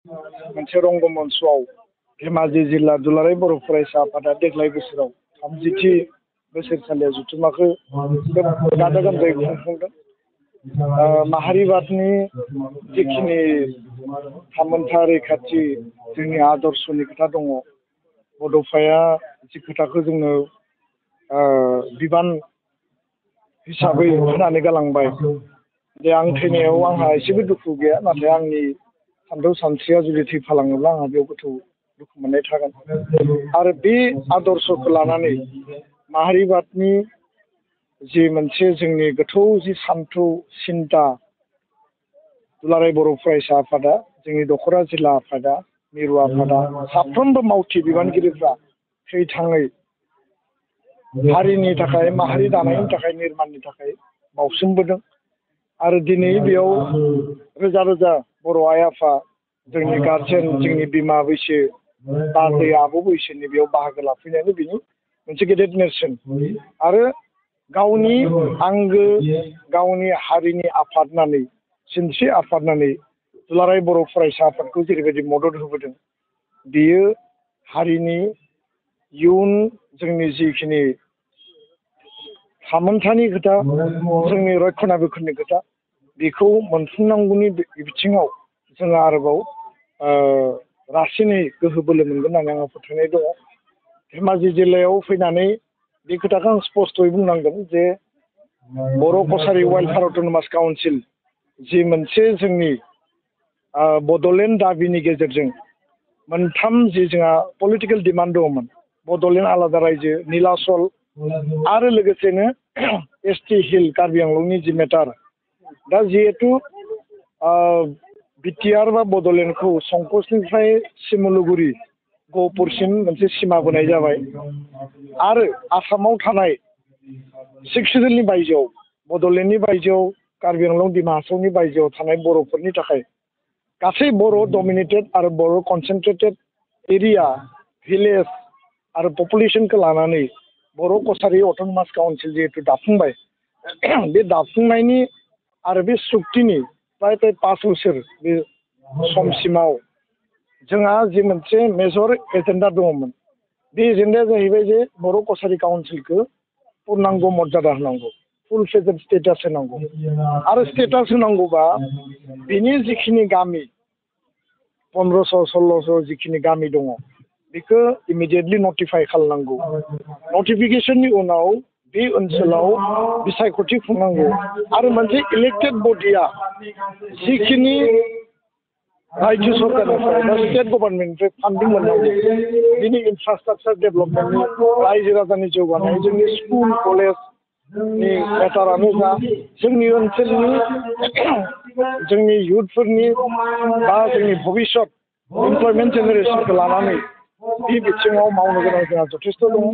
मोनसे रंगमन्चआव धेमाजि जिल्ला दुलाराय बर' फरायसा आफादा देग्लाय बोसोराव 30थि बोसोरसालिया जथुम्माखौ गाजा गोमजायै खुंफुंदों। माहारिबादनि जिखिनि थामोनथा रैखाथि जोंनि आदर्शनि खोथा दङ, बड'फाया जि खोथाखौ जोंनो बिबान हिसाबै होनानै गालांबाय जे आं थैनायाव आंहा एसेबो दुखु गैया, नाथाय आंनि सानथौ सानस्रिया जुदि थैफालाङोब्ला आंहा बेयाव गोथौ दुखु मोननाय थागोन। आरो बे आदर्शखौ लानानै माहारिबादनि जि मोनसे जोंनि गोथौ जि सानथौ सिन्ता, दुलाराय बर' फरायसा आफादा, जोंनि दख'रा जिल्ला आफादा, मिरु आफादा, साफ्रोमबो मावथि बिबानगिरिफ्रा थैथाङै हारिनि थाखाय, माहारि दानायनि थाखाय, निर्माणनि थाखाय बावसोमबोदों। आरो दिनै बेयाव रोजा रोजा बर' आइ आफा, जोंनि गारजेन, जोंनि बिमा बैसो, बाजै आब' बैसोनि बेयाव बाहागो लाफैनायानो बिनि मोनसे गेदेर नेरसोन। आरो गावनि आंगो, गावनि हारिनि आफाद होननानै, सिनस्रि आफाद होननानै दुलाराय बर' फरायसा आफादखौ जेरैबायदि मदद होबोदों, बियो हारिनि इयुन जोंनि जिखिनि थामोनथानि खोथा, जोंनि रक्षनाबेक्षननि खोथा, बेखौ मोनफुंनांगौनि बिथिङाव जोङो आरोबाव रासिनै गोहो बोलो मोनगोन होननानै आंहा फोथायनाय दङ। धेमाजि जिल्लायाव फैनानै बे खोथाखौ आं स्पस्तयै बुंनांगोन जे बर' कसारि वेलफेयार अट'नमास काउन्सिल, जि मोनसे जोंनि बड'लेण्ड दाबिनि गेजेरजों मोनथाम जि जोंहा पलिटिकेल डिमान्ड दङमोन, बड'लेण्ड आलादा रायजो, नीलाचल आरो लोगोसेनो ST हिल कार्बि आंलंनि जि मेटार, दा जिहेतु बिटिआर बा बड'लेण्डखौ संकसनिफ्राय सिमलुगुरि गहपुरसिम मोनसे सिमा बोनाय जाबाय। आरो आसामाव थानाय 6 सिडुलनि बायजोआव, बड'लेण्डनि बायजोआव, कार्बि आंलं डिमा हासावनि बायजोआव थानाय बर'फोरनि थाखाय गासै बर' डमिनेटेड आरो बर' कनसेन्ट्रेटेड एरिया, भिलेज आरो पपुलेसनखौ लानानै बर' कसारि अट'नमास काउन्सिल जिहेतु दाफुंबाय, बे दाफुंनायनि आरो बे सुक्तिनि प्राय 5 बोसोर बे समसिमाव जोंहा जि मोनसे मेजर एजेन्डा दङमोन, बे एजेन्डाया जाहैबाय जे बर' कसारि काउन्सिलखौ पुर्नांग मर्यादा होनांगौ, फुल फ्लेजेड स्टेटास होनांगौ। आरो स्टेटास होनांगौबा बिनि जिखिनि गामि 1500-1600 जिखिनि गामि दङ, बेखौ इमिडियेटलि नटिफाइ खालामनांगौ। नटिफिकेसननि उनाव बे ओनसोलाव बिसायख'थि खुंनांगौ। आरो मोनसे इलेक्टेड बडिया जिखिनि रायजो सरकारनिफ्राय बा स्टेट गभर्नमेन्टनिफ्राय फान्डिं मोननांगौ, बिनि इनफ्रास्ट्राक्चार डेभेलपमेन्टनि, रायजो राजानि जौगानाय, जोंनि स्कुल कलेजनि मेटारानो जा, जोंनि ओनसोलनि जोंनि इयुथफोरनि बा जोंनि भबिष्यत इमप्लयमेन्ट जेनेरेसनखौ लानानै बे बिथिङाव मावनो गोनां जोंहा जथेस्थ' दङ।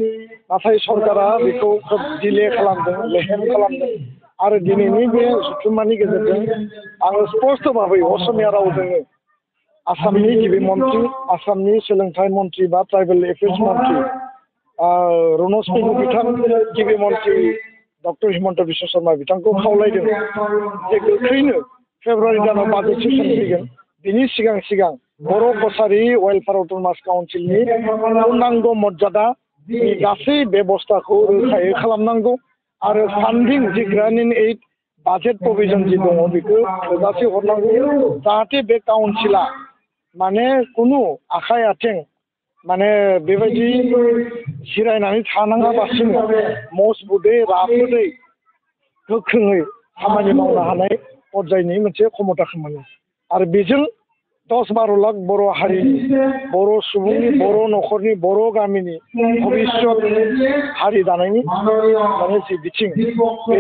नाथाय सरकारा बेखौ खोब डिले खालामदों, लेहेम खालामदों। आरो दिनैनि बे जथुम्मानि गेजेरजों आङो स्पस्त भाबै असमिया रावजोंनो आसामनि गिबि मन्त्रि, आसामनि सोलोंथाइ मन्त्रि बा ट्राइबेल एफेयार्स मन्त्रि रनज पेगु बिथां, गिबि मन्त्रि डक्टर हिमन्त बिश्व शर्मा बिथांखौ खावलायदों जे गोख्रैनो फेब्रुवारि दानाव बाजेट सेसन फैगोन, बिनि सिगां सिगां बर' कसारि वेलफेयार अट'नमास काउन्सिलनि पुर्नांग मर्यादानि गासै बेबस्थाखौ रोखायै खालामनांगौ। आरो फान्डिं जि ग्रान्ट इन एइड बाजेट प्रभिजन जि दङ, बेखौ थोजासे हरनांगौ, जाहाथे बे काउन्सिला माने खुनु आखाइ आथिं माने बेबायदि जिरायनानै थानाङालासिनो मजबुतै, राफोदै, गोख्रोङै खामानि मावनो हानाय पर्यायनि मोनसे क्षमताखौ मोनो। आरो बेजों 10-12 लाख बर' हारिनि, बर' सुबुंनि, बर' न'खरनि, बर' गामिनि भबिष्यत हारि दानायनि माने जि बिथिं, बे